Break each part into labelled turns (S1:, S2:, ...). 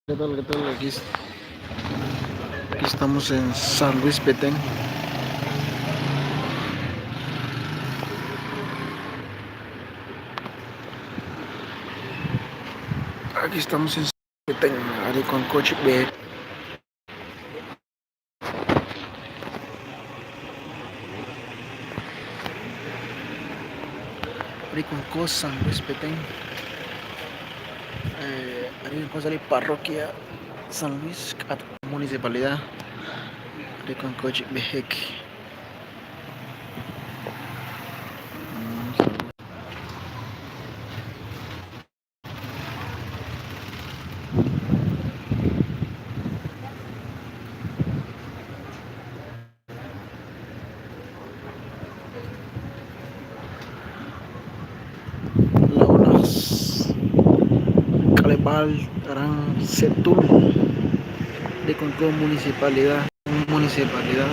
S1: ¿Qué tal? ¿Qué tal? Aquí, aquí estamos en San Luis Petén. Aquí estamos en Petén, con coche B. Ariconco, San Luis Petén. Ariconco, parroquia San Luis, municipalidad. Ariconco, Bejek. Laolas Calebal Aran Setul de Concón Municipalidad Municipalidad.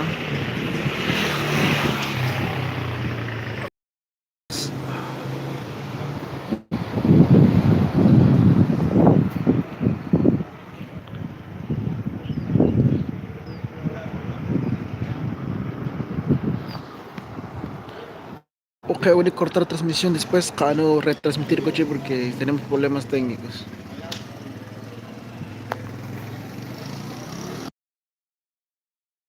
S1: Ok, voy a cortar transmisión después para no retransmitir coche porque tenemos problemas técnicos.